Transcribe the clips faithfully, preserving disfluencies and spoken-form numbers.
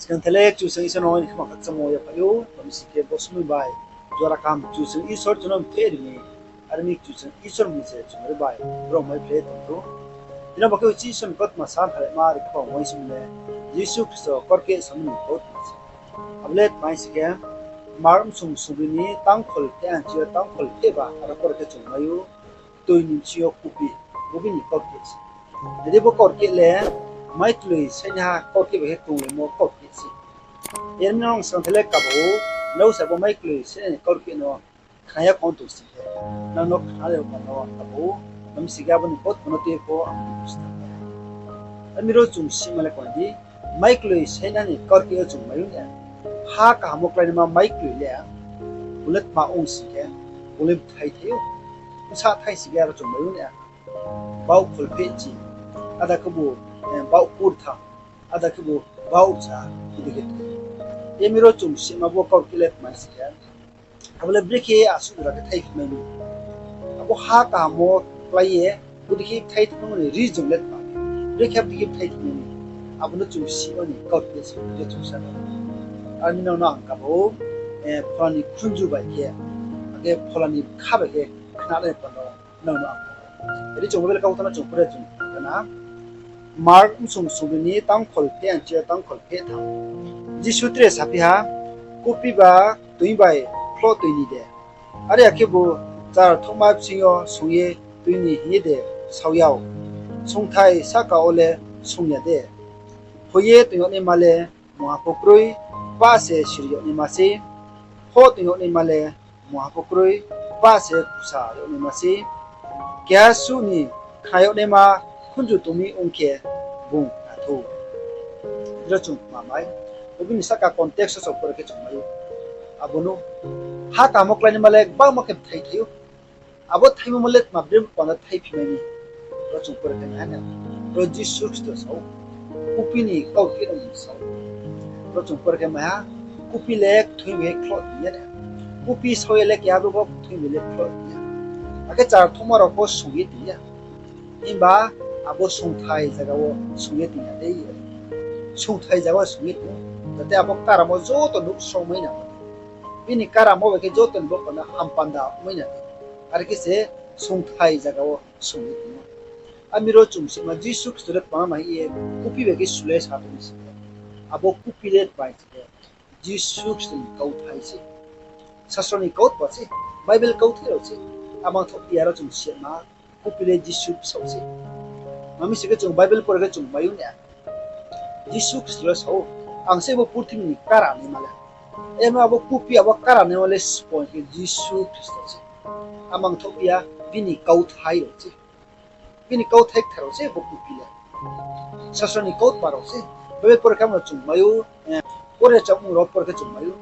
Skang thailai Kchusoyang Isor no aini khma khakchangmo yaphaih ou, tma mi sing khe bo somoing bai jora kaham Kchusoyang Isor chung no mthe ri mi, are mi Kchusoyang Isor ni se chung ri bai brom mai phlai tong thou. Tini bo khe uchih Isor ni kautma sa thalai ma ri khe uaingsouh le, Jisu Khristo korkeh samo ni kautma se. Abo le tma mi sing khe, Mark bsung sungri ni tangkhol pheh anchi yo tangkhol pheh ba aro pore khe chung mai ou, tui ni bsing yo kupi, bo bini korkeh se. Nai di bo korkeh le, maikloi sainaiha korkeh bai khe tonglaimo korkeh se. Yar mi nang skang thailai kaba ou, nrao se bo maikloi sainai ni korkeh no khna ya khon tong sing khe, nang no khna le ba no kaba ou, tma mi sing khe abo ni kautma no tui pho ang ni busta. Are mi ro chung sima le koi di, maikloi sainaiha ni korkeh yo chung mai ou na. Ha kaham wo kláinaima maikloi le, bung le tma ong sing khe, bung le bthai thai ou. Bsa thai sing khe aro chung mai ou na. Baoh kholphehchi, ada khebu, eh, baoh kurtham, ada khebu baoh rza, bodei khe thai. Yar mi ro chung sima bo korkeh le tma mi sing khe, abo le brekhe asuh jora khe thai phi mai mi. Abo ha kaham wo klái ye, bodei khe thai tongmo ni reason le tma, brekhe bodei khe thai tongmo ni, abo no chung sima ni kautma se, je chung sa. Are mi nang no ang kaba ou, eh, phola ni khunju bai khe, akhe phola ni bkha bai khe khnanai panda nang no ang kaba ou. Ri chung Bible kautma no chung pore chung khna. Mark bsung sungri ni tangkhol pheh anchi yo tangkhol pheh tham. Jisu tre saphi ha, kupi ba tui bai khloh tui ni de? Are ya khebu char thouhma bsing yo sung ye tui ni hing ye de sao yag? Sungthai sahka wo le sung ya de? Phoi ye toing yag naima le mungha pho kroi, pah se siri yag naima sei. Khoh toing yag naima le mungha pho kroi, pah se khusa yag naima sei. Keha suh ni khna yag naima khunju tong mi ong khe bung khna thou. Ro chung kma mai, bo bini sahka context wo chung pore khe chung mai ou. Abo no, ha kaham wo kláinaima le gbangma khe bthai thai ou. Abo thaimo le tma bre panda thai phi mai mi. Ro chung pore khe mai ha na. Ro Jisu Khristo sa ou. Kupi ni kautma no sa ou. Ro chung pore khe mai ha. Kupi le kthoi bai khloh tui ya na. Kupi sao ye le keha brouh pho kthoi bai le khloh tui ya. Akhe char thouhma rao pho sung ye tong ya. Himba abo sungthai zaga wo sung ye tong ya de. Sungthai zaga wo sung ye tong ou. Jate abo karamo joto nuh srong mai na. Bini karamo bai khe joto ni bo panda ham panda mai na. Are khe se sungthai zaga wo sung ye tong ou. Ami ro chung sima Jisu Khristo le tma mai ye kupi bai khe sulai sa tong mi sing khe, abo kupi le tma sing khe Jisu Khristo ni kauthai se. Sasro ni kautma se, Bible kauthai rao se. Amang thoh phi ya ro chung sima, kupi le Jisu bsaoh se. Tma mi sing khe chung Bible pore khe chung mai ou na. Jisu Khristo le sa ou, ang se bo purthimbi ni kara naima le. Ema abo kupi abo kara naima le sbo khe Jisu Khristo se. Amang thoh phi ya, bini kauthai rao se. Bini kauthai kthar rao se bo kupi le. Sasro ni kautma rao se. Bible pore khe amo chung mai ou, eh, pore chámung rao pore khe chung mai ou.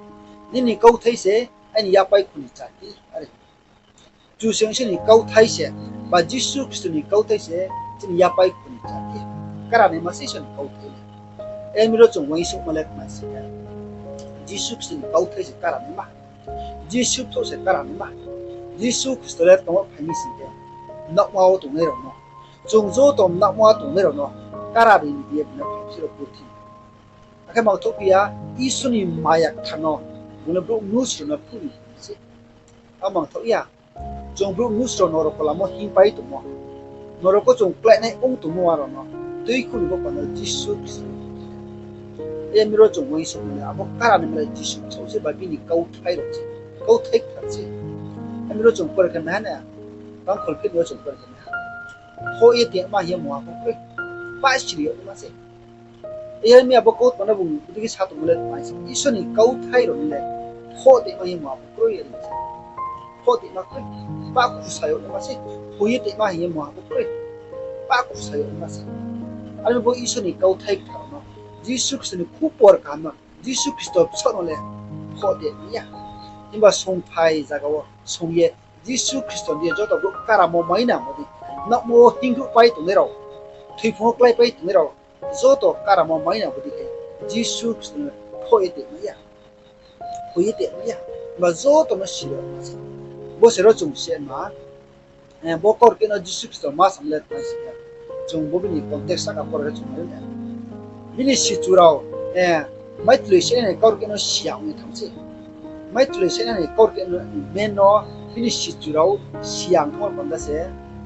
Nini kauthai se aini yapai khu ni chati, are. Kchusoyang Isor ni kauthai se, ba Jisu Khristo ni kauthai se, chini yapai khu ni chati. Kara naima se Isor ni kauthai le. Emi ro chung uaingsouhma le tma sing khe, Jisu Khristo ni kauthai se kara naima. Jisu bsaoh se kara naima. Jisu Khristo le tongmo phai mi sing khe, naohma wo tongnai rao no, chung joto naohma wo tongnai rao no kara ri ni ye bung no phai mi se ro purthimbi. Akhe mang thoh phi ya, Isor ni maya kthar no bung le brouh mnusu rao no phnuh ri se. Amang thoh ya, chung brouh mnusu rao norok lamo hingpai tongmo, norok wo chung kláinai ong tongmo, aro no tuikhouh ni bo panda Jisu Khristo. Emi ro chung uaingsouhma le abo kara naima le Jisu bsaoh se ba bini kauthai rao se, kauthai kthar se. Emi ro chung pore khe mai ha na, tangkhol pheh ni yo chung pore khe mai ha. Khoh ye tongma hing ye mungha pho kroi, pah siri yag naima se. Emi abo kautma no bung bodei khe sa tongmo le tma sing khe, Isor ni kauthai rao ni le khoh tongma hing ye mungha pho kroi, are se. Khoh tongma kroi, pah khusa yag naima se. Phoi ye tongma hing ye mungha pho kroi, pah khusa yag naima se. Are bo Isor ni kauthai kthar no, Jisu Khristo ni khupor kaham no, Jisu Khristo bsaoh no le khoh tongmai ya. Himba sungthai zaga wo sung ye Jisu Khristo ni joto brouh karamo mai nangmo di, naohmo wo hinggruhpai tongnai rao, thoiphang wo kláipai tongnai rao, joto karamo mai nangmo di khe Jisu Khristo no khoh ye tongmai ya, phoi ye tongmai ya. Himba joto no siri yag naima se. Bo se ro chung sima, eh, bo kaurkeh no Jisu Khristo ma sam le tma sing khe, chung bo bini context sahka pore khe chung mai ou na. Bini sichu rao, eh, Maituloi sainai ni kaurkeh no siyang ye thanng se. Maituloi sainai ni kaurkeh no men no bini sichu rao siyang thanngmo panda se,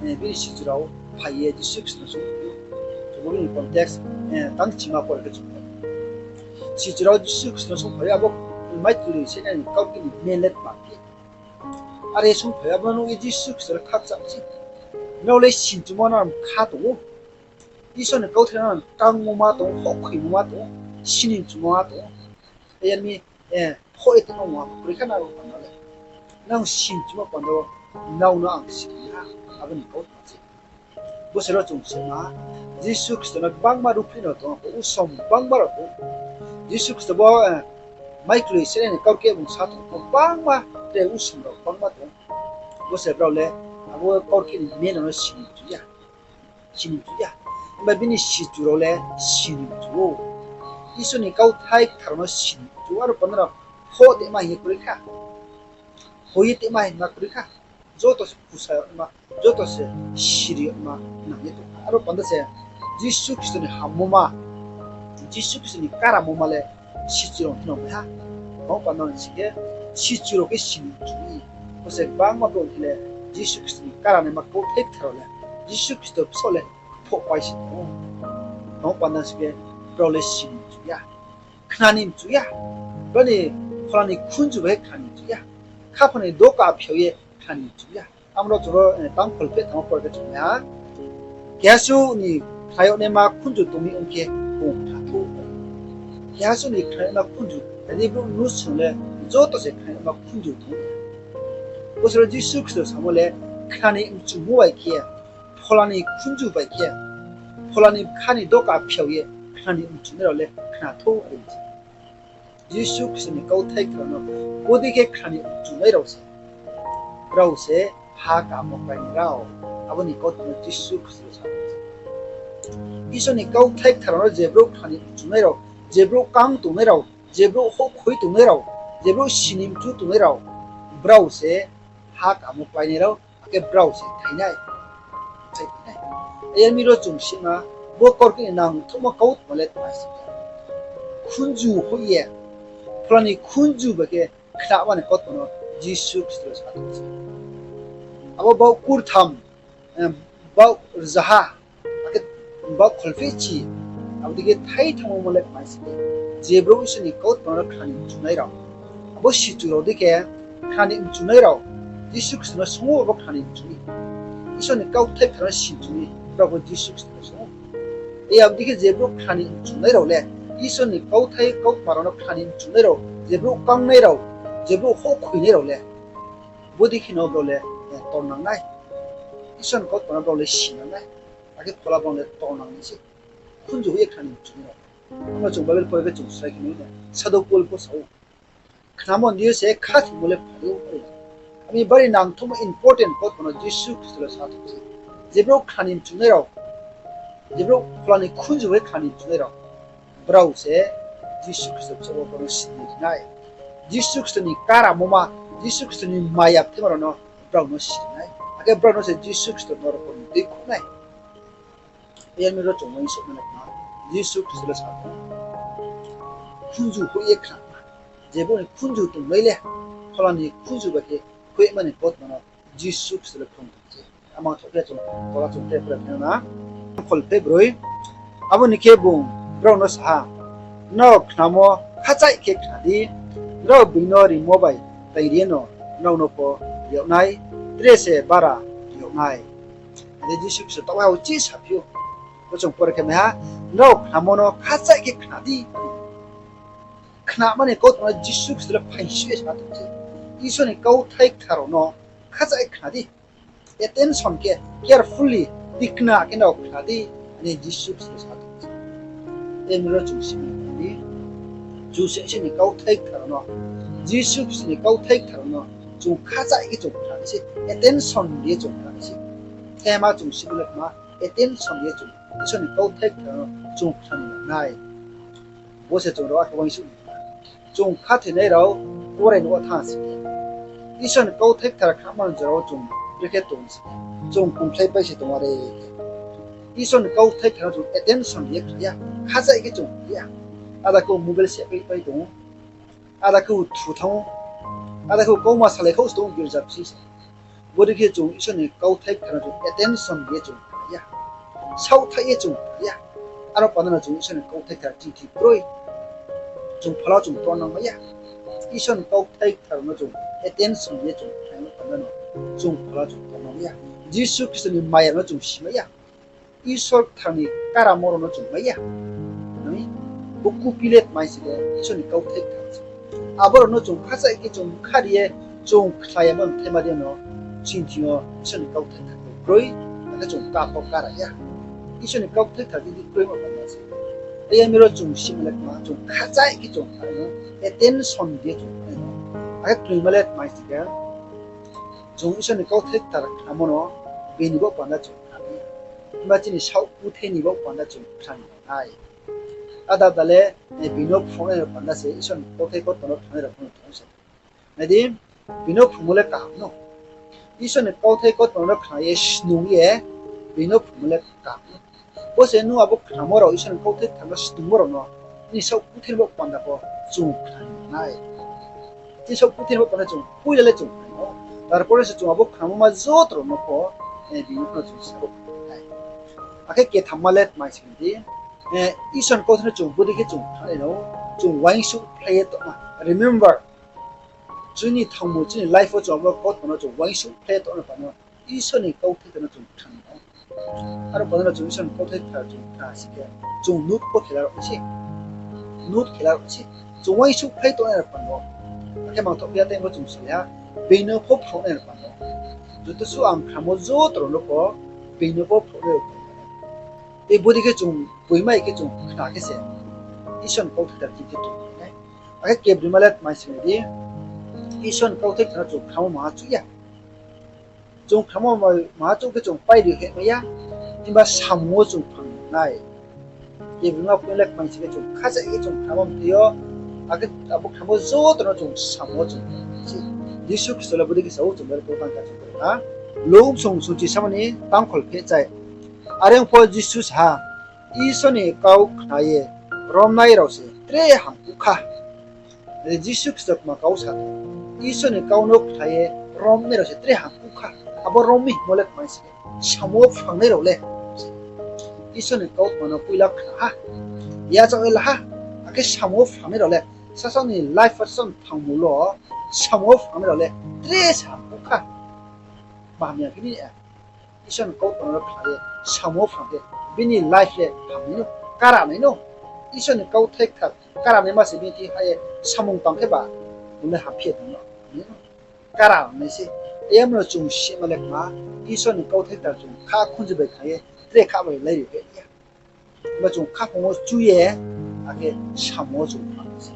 eh, bini sichu rao phai ye Jisu Khristo no sungphai ou. Chung bo bini context, eh, tang chima pore khe chung nai. Sichu rao Jisu Khristo no sungphai ou, abo maituloi sainai ni kaurkeh ni men le tma khe. Are sungphai abo no nuh ye Jisu Khristo le khakchang se. Nrao le sinchumo no kha tong ou. Isor ni kauthai no tangmo ma tong ou, houhkhoimo ma tong ou, sini chumo ma tong ou. Yar mi, eh, pho ye tongmo ma kroi kha na ro panda le. Nang sinchumo panda wo, nrao no ang sini ha, abo ni kautma se. Bo se ro chung sima, Jisu Khristo no gbangma ruhphreh no tong, usom gbangma rao tong. Jisu Khristo bo, eh, maituloi sainai ni kaurkeh bung sa tong, gbangma tre usom rao gbangma tong. Bo se brao le, abo kaurkeh ni men no sini chu ya. Sini chu ya. Himba bini sichu rao le sini chu ou. Isor ni kauthai kthar rao no sini chu ou. Aro panda rao pho tongma hing ye kroi kha. Hoi ye tongma hing ma kroi kha. Joto se kusa yagnaima, joto se siri yagnaima nang ye tong kha. Aro panda se Jisu Khristo ni hammo ma, Jisu Khristo ni karamo ma le sichu rao no mai ha. Abo panda ni sing khe sichu rao khe sini chu mi. Bo se gbangma brouh khe le Jisu Khristo ni karanaima kauthai kthar rao le Jisu Khristo bsaoh le kphoh pai se tong ou. Abo panda sing khe brao le sini chu ya. Khna ni mchu ya. Brao ni phola ni khunju bai khe khna ni mchu ya. Khaphang ni doka phiao ye khna ni mchu ya. Amo no chung ro, eh, tang kholpheh thanngmo pore khe chung nai ha. Keha suh ni khnayagnaima khunju tong mi ong khe bung khna thou. Keha suh ni khnayagnaima khunju, adi brouh nuhsing le joto se khnayagnaima khunju tong ou. Bo se ro Jisu Khristo samo le khna ni mchumo bai khe, phola ni khunju bai khe, phola ni bkha ni doka phiao ye khna ni mchunai rao le khna thou are se. Jisu Khristo ni kauthai kthar rao no bodei khe khna ni mchunai rao se, brao se ha kamo kláinai rao. Abo ni kautma no Jisu Khristo sa ou. Isor ni kauthai kthar rao no je brouh khna ni mchunai rao, je brouh kang tongnai rao, je brouh houhkhoi tongnai rao, je brouh sini mchu tongnai rao, brao se ha kamo kláinai rao, akhe brao se thainai. Thainai. Yar mi ro chung sima, bo kaurkeh ni nangthouhmo kautma le tma se khe, khunju hoih ye, phola ni khunju bai khe khnama ni kautma no Jisu Khristo sa tong se. Abo baoh kurtham, eh, baoh rzaha, akhe baoh kholphehchi, abo dei khe thaithangmo le tma se khe, je brouh Isor ni kautma no khna ni mchunai rao, abo sichu rao dei khe khna ni mchunai rao, Jisu Khristo no sung ou abo khna ni mchu mi. Isor ni kauthai kthar no sini chu mi, brao pho Jisu Khristo no sung ou. Abo dei khe je brouh khna ni mchunai rao le, Isor ni kauthai kautma rao no khna ni mchunai rao, je brouh kangnai rao, je brouh houhkhoinai rao le, bodei khe no brao le, eh, tornang nai. Isor ni kautma no brao le sinang nai. Akhe phola brao le tornang nai se. Khunju hoih ye khna ni mchunai rao. Amo chung Bible pore khe chung srai khe nai na. Sadhu Paul pho sa ou. Khnamo ni deing yo se khathoimo le phai ou. Ami bari nangthouhmo important kautma no Jisu Khristo le sa tong se. Je brouh khna ni mchunai rao, je brouh phola ni khunju bai khna ni mchunai rao, brao se Jisu Khristo bsaoh wo brao no sini ri nai. Jisu Khristo ni karamo ma, Jisu Khristo ni maya kthema rao no brao no sini nai. Akhe brao no se Jisu Khristo no rao ni tuikhouh nai. Yar mi ro chung uaingsouhma le tma, Jisu Khristo le sa tong, khunju hoih ye khnama. Je brouh ni khunju tongnai le, phola ni khunju bai khe hoihma ni kautma no Jisu Khristo le phrung tong se. Amang thouh khe chung, tola chung khe pore nai na. Kholpheh broi. Abo ni khe bung brao no sa ha, Nrao khnamo khachaih khe khna di, nrao being no rimo bai taing ri ye no nrao no pho ri yag nai, tre se bara ri yag nai. Ade Jisu Khristo taoh ha uchih saphi ou. Bo chung pore khe mai ha, Nrao khnamo no khachaih khe khna di. Khnama ni kautma no Jisu Khristo le phaingsuh ye sa tong se. Isor ni kauthai kthar rao no khachaih khna di. Attention khe, carefully, tikna khe nrao khna di, hing ye Jisu Khristo sa tong se. Yar mi ro chung simi ni, Jisu Khristo ni kauthai kthar rao no, Jisu Khristo ni kauthai kthar rao no chung khachaih khe chung khna nai se, attention ri ye chung khna nai se. Thema chung simi le tma, attention ri ye chung Isor ni kauthai kthar rao no chung khna ni nai. Bo se chung rao akhe uaingsouh ni. Chung khathoinai rao kuarenouh wo thanng se khe, Isor ni kauthai kthar khnama ni jora wo chung brekhe tong se khe, chung kongkhlaipai se tong are khe, Isor ni kauthai kthar no chung attention ri ye khna ya, khachaih khe chung khna ya. Ada khe mobile se pai pai tong ou, ada khe thu thanng ou, ada khe kauma salai khau se tong ou girja bsing se. Bodei khe chung Isor ni kauthai kthar no chung attention ri ye chung khnai ya, saohthaih ye chung khnai ya. Aro panda no chung Isor ni kauthai kthar chingthi kroi, chung phala chung tongnang mai ya. Isor ni kauthai kthar no chung attention ri ye chung khnai panda no chung phala chung tongnang mai ya. Jisu Khristo ni maya no chung si mai ya. Isor kthar ni karamo rao no chung mai ya. Nai, bo kupi le tmai se khe Isor ni kauthai kthar se. Abo rao no chung khachaih khe chung bkha ri ye chung khnai ya, mthaima ri no chini thing yo Isor ni kauthai kthar no kroi, akhe chung ka pho kara ya. Isor ni kauthai kthar di kroima panda se. Tei yami ro chung sima le tma, chung khachaih khe chung khnai no, attention di chung khnai no. Akhe knoima le tmai se khe, chung Isor ni kauthai kthar khnamo no, bini baoh panda chung khnai. Himba chini saoh kuthai ni baoh panda chung khnai nai. Ada ada le, bini no phrungnai rao panda se, Isor ni kauthai kautma no khnanai rao pho no tong se. Nai di, bini no phrungmo le kaham no. Isor ni kauthai kautma no khna ye snung ye, bini no phrungmo le kaham no. Bo se nung abo khnamo rao, Isor ni kauthai kthar no snungmo rao no, nini saoh kuthai ni baoh panda pho chung khnai nai. Chini saoh kuthai ni baoh panda chung poila le chung khnai no. Tarpore se chung abo khnamo ma joto rao no pho, bini no chung sabo khnai nai. Akhe kethamma le tmai se di, Isor ni kauthai no chung bodei khe chung khnanai no, chung uaingsouhphlai ye tongma. Remember, chini thangmo, chini life wo chung abo kautma no chung uaingsouhphlai ye tongma panda no, Isor ni kauthai kthar no chung khnanai no. Aro panda no chung Isor ni kauthai kthar chung khna si khe, chung note pho khela rao se. Note khela rao se. Chung uaingsouhphlai tongnai rao panda no. Akhe mangthoh phi ya tei pho chung salai ha, bini no pho phrungnai rao panda no. Joto suh ang khnamo joto rao no pho, bini no pho phrungnai rao panda no. Tei bodei khe chung boimai khe chung khna khe se, Isor ni kauthai kthar chini thing yo tong nai. Akhe kebroima le tmai se di, Isor ni kauthai kthar no chung khnamo maha chuh ya. Chung khnamo maha chuh khe chung pai ri hehmai ya, himba samung wo chung phrang nai. Kebroima point le tmai se khe chung khachaih khe chung khnamo mthai yo, akhe abo khnamo joto no chung samung wo chung phrang nai se. Jisu Khristo le bodei khe sa ou, chung bai le kau tang kha chung pore na. Luk bsung sungchi sama ni tangkhol phehchai. Are ong pho Jisu sa ha, Isor ni kau khna ye romnai rao se tre hamkuh kha. Jisu Khristo tma kau sa, Isor ni kau no khna ye romnai rao se tre hamkuh kha. Abo rom mi hingmo le tmai se, samung wo phrangnai rao le Isor ni kautma no poila khna ha, yachaoh ye la ha, akhe samung wo phrangnai rao le, sasaoh ni life wo sasaoh ni thangmo lo, samung wo phrangnai rao le tre se hamkuh kha. Tma hamya khe ni, Isor ni kautma no khna ye samung wo phrang khe, bini life le hamnai no, kara nai no. Isor ni kauthai kthar kara naima se bini thing ha ye samung tang khe ba, bung le hamphi ye tong no, hamnai no. Kara nai se. Yamo no chung sima le kma, Isor ni kauthai kthar chung kha khunju bai khna ye, tre kha bai lai ri phi ya. Himba chung khaphang wo chu ye, akhe samung wo chung phrang se.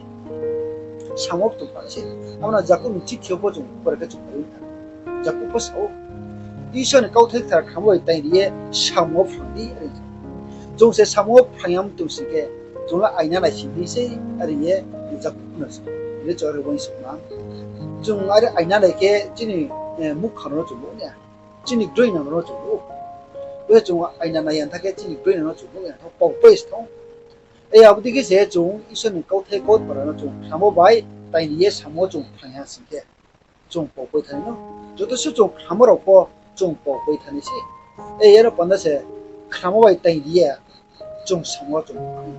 Samung wo tong phrang se. Abo no Jakob ni chithi yo pho chung pore khe chung pai na. Jakob pho sa ou, Isor ni kauthai kthar khnamo bai taing ri ye samung wo phrang di, are. Chung se samung wo phrang ya tong sing khe, chung le aina naising di se, are ye Jakob no sa. Are chung are uaingsouhma. Chung are aina nai khe chini, eh, muhkhang rao no chung nuh ya. Chini groinang rao no chung nuh ou. Bo se chung aina nai ya tha khe chini groinang no chung nuh ya tha, pau pai se thanng. Ei, abo dei khe se chung Isor ni kauthai kautma rao no chung khnamo bai taing ri ye samung wo chung phrang ya sing khe, chung pau pai thanai no. Joto suh chung khnamo rao pho chung pau pai thanai se. Ei, yaro panda se khnamo bai taing ri ye chung samung wo chung phrang.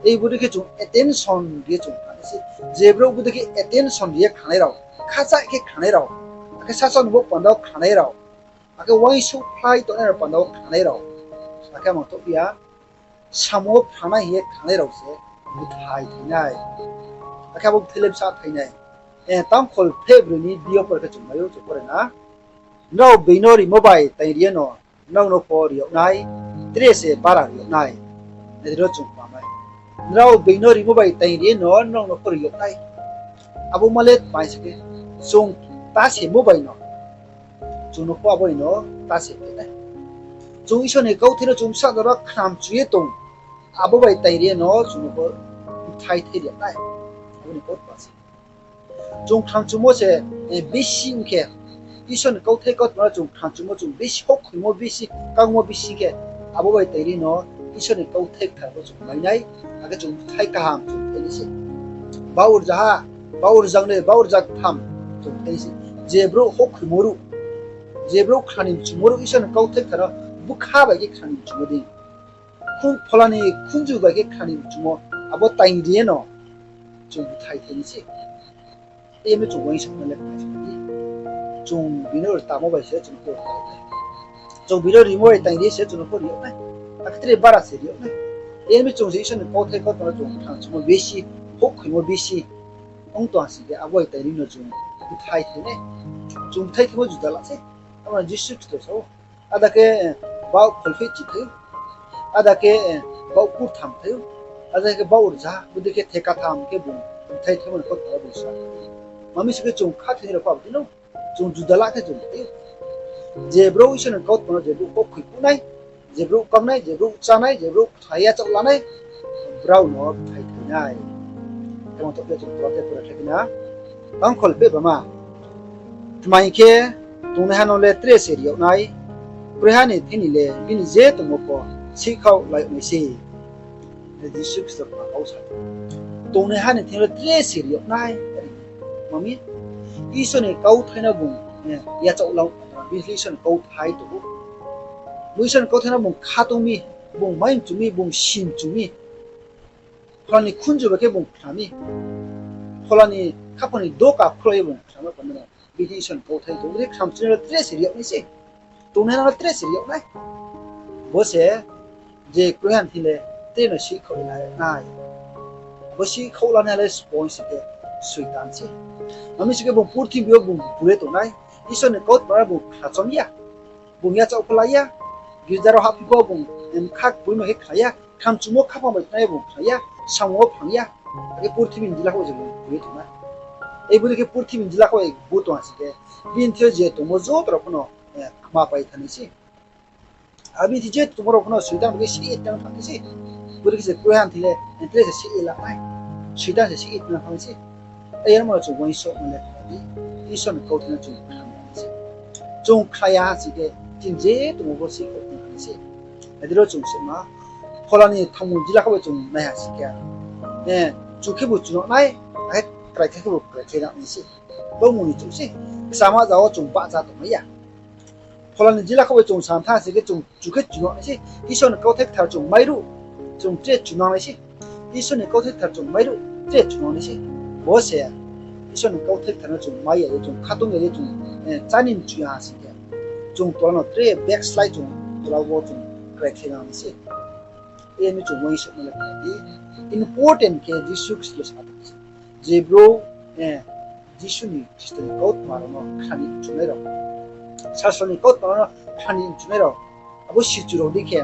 Ei, bodei khe chung attention ri ye chung khnanai se. Je brouh bodei khe attention ri ye khnanai rao, khachaih khe khnanai rao, akhe sasaoh ni bo panda wo khnanai rao, akhe uaingsouhphlai tongnai rao panda wo khnanai rao, akhe mangthoh phi ya, samung wo phrangnai hing ye khnanai rao se bthai thai nai. Akhe abo bthai le bsa thai nai. Eh, tangkhol phehbroi ni bi yo pore khe chung mai ou, chung pore na. Nrao being no rimo bai taing ri ye no, nrao no pho ri yag nai, tre se bara ri yag nai. Nai di ro chung pamai. Nrao being no rimo bai taing ri ye no, nrao no pho ri yag nai. Abo ma le tmai se khe, chung ta semo bai no, chung no pho abo bai no ta se phi nai. Chung Isor ni kauthai no chung bsa jora khnamchu ye tong, abo bai taing ri ye no chung no pho bthai thai ri yag nai. Abo ni kautma se. Chung khnamchumo se, eh, bisi ong khe, Isor ni kauthai kautma no chung khnamchumo chung bisi, houhkhoimo bisi, kangmo bisi khe, abo bai taing ri no, Isor ni kauthai kthar pho chung mai nai, akhe chung bthai kaham chung thai nai se. Baoh rzaha, baoh rzanoi, baoh rza ktham chung thai nai se. Je brouh houhkhoimo ruh, je brouh khnani mchumo ruh, Isor ni kauthai kthar no bkha bai khe khnani mchumo dei, khun-, phola ni khunju bai khe khnani mchumo, abo taing ri ye no chung bthai thai nai se. Emi chung uaingsouhma le kma se di. Chung bini rtamo bai se chung no pho rta nai. Chung bini rimo bai taing ri se chung no pho ri yag nai. Akhe tre bara se ri yag nai. Emi chung se Isor ni kauthai kautma no chung khnani mchumo bisi, houhkhoimo bisi ong tong ha sing khe, abo bai taing ri no chung bthai thai nai. Chung bthai thaimo juda la se. Abo no Jisu Khristo sa ou. Ada khe, eh, baoh kholphehchi thai ou. Ada khe, eh, baoh kurtham thai ou. Ada khe baoh rza, bodei khe thekatham khe bung bthai thaimo ni kautma bung sa. Mami se khe chung khathoinai rao pho abo dei no. Chung juda la khe chung thai ou. Je brouh Isor ni kautma no je brouh houhkhoi phuh nai, je brouh kang nai, je brouh chá nai, je brouh khnai yachaoh la nai, brao no bthai thai nai. Khe mangthoh khe chung tla khe pura khe na. Tang kholpheh bama. Tma hing khe, tongnaiha no le tre se ri yag nai, kroiha ni thing ni le bini je tongmo pho sihkhaoh lai yag nai se. Jisu Khristo kma kau sa. Tongnaiha ni thing le tre se ri yag nai. Mami, Isor ni kauthai no bung, eh, yachaoh la ou, bini Isor ni kauthai tong ou. Bo Isor ni kauthai no bung khatong mi, bung mai mchu mi, bung si mchu mi. Phola ni khunju bai khe bung khna mi. Phola ni khaphang ni doka khro ye bung khna mi, panda no. Bini Isor ni kauthai tong ou, bini khnamchunai le tre se ri yag nai se. Tongnaiha no le tre se ri yag nai. Bo se je kroiha ni thing le tre no sihkhaoh la nai. Bo sihkhaoh la nai le sbo se khe Soitan se. Mami se khe bung purthimbi yo bung bule tong nai. Isor ni kautma no bung khna chom ya. Bung yachaoh pho la ya. Girja rao hahphi pho bung, em, kha kboi no khe khna ya. Khnamchumo khaphang bai khna ya bung khna ya. Samung wo phang ya. Akhe purthimbi ni jila khaoh bai se bung bule tong nai. Ei bodei khe purthimbi ni jila khaoh bai bu tong ha sing khe, bini thing yo je tongmo joto rao pho no, eh, kma pai thanng nai se. Abo bini thing je tongmo rao pho no Soitan bai khe sih ye tang thanng nai se. Bodei khe se kroiha ni thing le, eh, tre se sih ye la nai. Soitan se sih ye tang thanng nai se. Ayar mo no chung uaingsouhma le kma di. Isor ni kauthai no chung khna nai se. Chung khna ya ha sing khe, chini je tongmo pho sihkhaoh tang nai se. Adi ro chung se ma, phola ni thangmung jila khaoh bai chung nai ha sing khe, eh, chu khebu chu nang nai, akhe kraikhlai khebu kraikhlai nang nai se. Bo mung ni chung se, kchama za wo chung bahcha tongmai ya. Phola ni jila khaoh bai chung sa thanng sing khe chung chu khe chu nang nai se. Isor ni kauthai kthar chung mairuh, chung tre chu nang nai se. Isor ni kauthai kthar chung mairuh, tre chu nang nai se. Bo se, Isor ni kauthai kthar no chung mai ya ye, chung khatong ya ye, chung, eh, chá ni mchu ya ha sing khe, chung tola no tre backslide chung tola wo chung kraikhlai nang nai se. Emi chung uaingsouhma le kma di. Important khe Jisu Khristo sa tong se. Je brouh, eh, Jisu ni Khristo ni kautma rao no khnani mchunai rao, sasro ni kautma rao no khnani mchunai rao, abo sichu rao dei khe,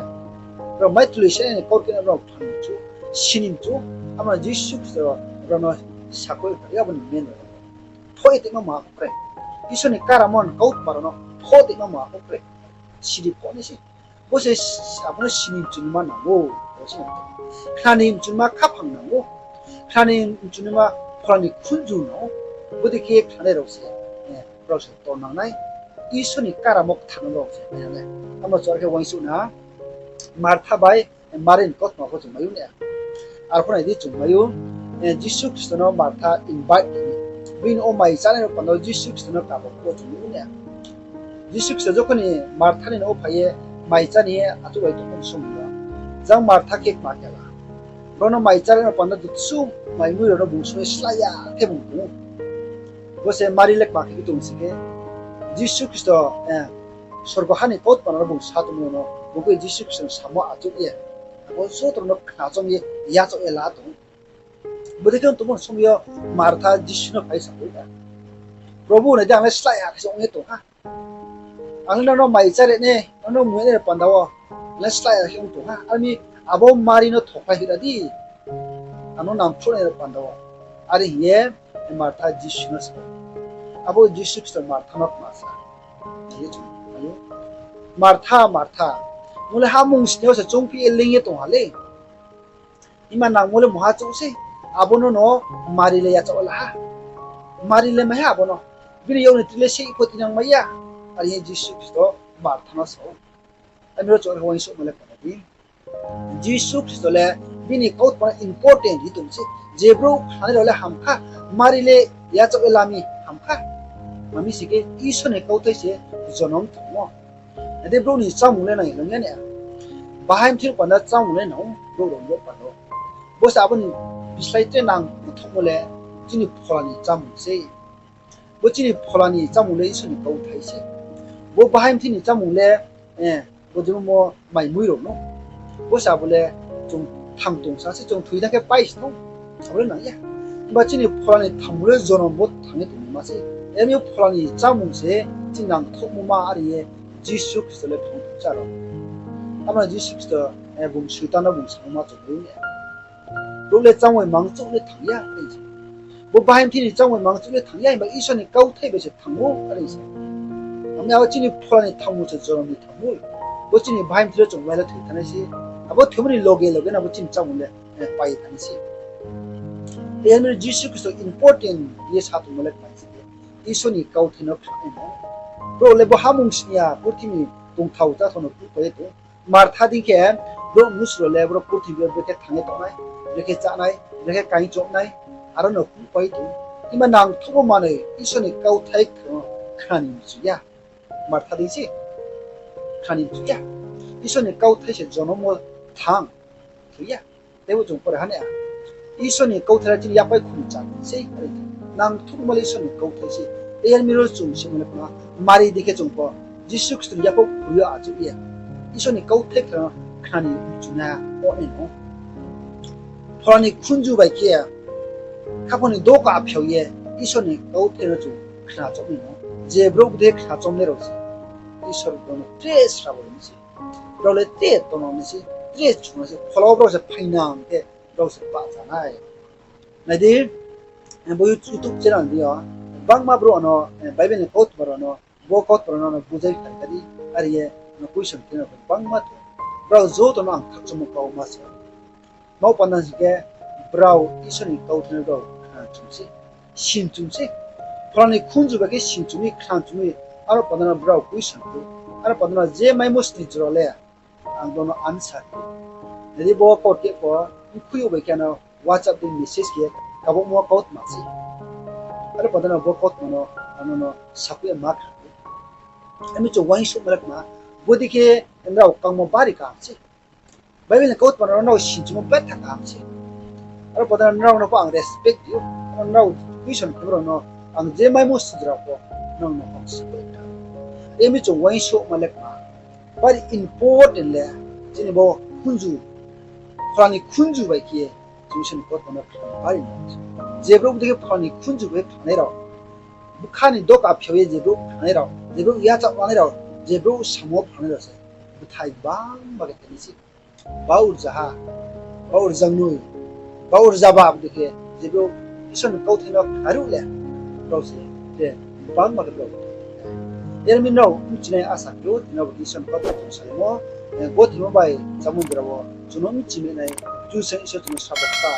brao mai tuli se ni kautma rao khnani mchu, sini mchu, abo no Jisu Khristo brao no sakhouh ri abo ni men rao. Phoh ye tongma ma pho kre. Isor ni karamo ni kautma rao no phoh ye tongma ma pho kre. Siri phoh nai se. Bo se abo no sini mchunaima nang ou, bo se nang ou. Khnani mchunaima khaphang nang ou. Khnani mchunaima phola ni khunju nang ou. Bodei khe khnanai rao se, eh, brao se tor nang nai. Isor ni karamo kthar no brao se nai nang nai. Abo chouh khe uaingsouh na, Martha bai Mari ni kautma pho chung mai ou na. Arphuh nai di chung mai ou, eh, Jisu Khristo no Martha invite khe mi. Bini o mai chánai rao panda wo Jisu Khristo no kabo pho chung mai ou na. Jisu Khristo jokhon ni Martha ni nouh wo phai ye mai chá ni ye achouh bai tongmo ni somoi yo, jang Martha khe kma khe la. Brao no mai chánai rao panda wo dusu mai mui rao no bung sung ye slái ya khe bung tong ou. Bo se Mari le kma khe tong sing khe, Jisu Khristo, eh, sorgo ha ni kautma rao no bung sa tongmo no, bung khe Jisu Khristo ni samo achouh ye, abo joto rao no khna chom ye, yachaoh ye la tong ou. Bodei khe tongmo ni somoi yo Martha Jisu no phai sa ou na, Probhu, nai di, ang le slái ya khe se ong ye tong ha. Ang le nang no mai chári nai, nang no mui nai ni panda wo, ang le slái ya khe ong tong ha. Armi abo Mari no thokhlai hoih ra di. Ang no nangkhruh nai ni panda wo. Are hing ye Martha Jisu no sa ou. Abo Jisu Khristo Martha no kma sa. Martha, Martha, nung le hamung sning yo se choungphi ye leing ye tong ha le. Ima nangmo le mungha chouh sei, abo no no Mari le yachaoh la ha. Mari le mai ha abo no. Bini yak ni tui le seih pho tinang mai ya. Are hing ye Jisu Khristo Martha no sa ou. Ami ro chung uaingsouhma le kma di. Jisu Khristo le bini kautma no important ri tong se. Je brouh khnanai rao le ham kha, Mari le yachaoh ye la mi ham kha. Mami sing khe Isor ni kauthai se jonom thanngmo. Nai di, brouh ni chámung le nang ya nang ya ni a. Bahai mthoi panda chámung le nang ou brouh rao ni panda. Bo se abo ni bislái tre nang khuthouhmo le chini phola ni chámung se. Bo chini phola ni chámung le Isor ni kauthai se. Bo bahai mthoi ni chámung le, eh, bo jemon mo mai mui rao no. Bo se abo le chung thang tong sa se, chung thoi thanng khe pai se no. Abo le nang ya. Himba chini phola ni thanngmo le jonom bo thanng ye tongnaima se. Emi phola ni chámung se chini nang khuthouhmo ma are ye Jisu Khristo le phung chá rao. Abo no Jisu Khristo, eh, bung Soitan no bung samo ma chung ri ni. Brouh le chámung bai mangchouh le thanng ya, are se. Bo bahai mthoi ni chámung bai mangchouh le thanng ya, himba Isor ni kauthai bai se thanng ou, are se. Ami abo chini phola ni thanngmo se jonom ni thanng ou. Bo chini bahai mthoi le chung bai le thoi thanngnai se. Abo thoimo ni loge loge no abo chini chámung le, eh, pai thanngnai se. Tei abo ni Jisu Khristo important ye sa tongmo le kmai se khe, Isor ni kauthai no khnanaima. Brouh le bo hamung sni ya, purthimbi tongthao cháthao no khuhpai ye tong. Martha dei khe, brouh mnusu rao le brouh purthimbi yo brekhe thanng ye tongnai, brekhe chánai, brekhe kaing chohnai, aro no khuhpai tong. Himba nang khuthouhmo manoi Isor ni kauthai khnani mchu ya. Martha dei se khnani mchu ya. Isor ni kauthai se jonom wo thanng, thoi ya. Teibo chung pore ha nai a. Isor ni kauthai le chini yapai khuni chá sei, are khe nang khuthouhmo le Isor ni kauthai se. Tei yar mi ro chung se mane kma, Mari dei khe chung pho Jisu Khristo ni yapai khuri yo achouh ye Isor ni kauthai khnani mchu nai, o nai no. Phola ni khunju bai khe khaphang ni doka phiao ye Isor ni kauthai no chung khna chom nai no. Je brouh bodei khna chomnai rao se Isor brao no tre srabo ri mi se. Brao le tre tongno mi se, tre chung nai se, phola wo brao se phainang khe brao se bahcha nai. Nai di, bo YouTube channel ni yo, bangma brouh ano, eh, Bible ni kautma rao no, bo kautma rao no bujai phai kha di, are ye, no question khe no bangma tong. Brao joto no ang khakchangmo kau ma se. Tma panda sing khe, brao Isor ni kauthai no brao khna chung se, sin chung se. Phola ni khunju bai khe sin chung mi, khna chung mi, aro panda no brao question khe, aro panda no je maimo sni jora le, ang brao no answer khe. Nai di bo kautma khe pho, mkhui yo bai khe ano WhatsApp dei message khe, kabangma kautma se. Aro panda no bo kautma no, ano no sakhui ye ma kha. Ami chung uaingsouhma le kma, bodei khe nrao kangmo bari kaham se. Bible ni kautma no nrao sin chungmo betha kaham se. Aro panda no nrao no pho ang respect di ou. Ano nrao question khe rao no ang je maimo sni jora pho nrao no ang sakhui kha. Ami chung uaingsouhma le kma, bari important le, chini bo khunju, phola ni khunju bai khe, chung Isor ni kautma no khnani bari no. Je brouh bodei khe phola ni khunju bai khnanai rao, bkha ni doka phiao ye je brouh khnanai rao, je brouh yachaoh lanai rao, je brouh samo khnanai rao se bthai bangma khe tini se. Baoh rzaha, baoh rzangnoi, baoh rzaba bodei khe je brouh Isor ni kauthai no khnaruh le, brao se, je bangma khe brao. Yar mi nrao bchinai asa khe ou, tini bo Isor ni kautma chung salaimo, eh, gothoimo bai chámung jora wo chung no bchi mai nai, Kchusoyang Isor chung no sabo kta.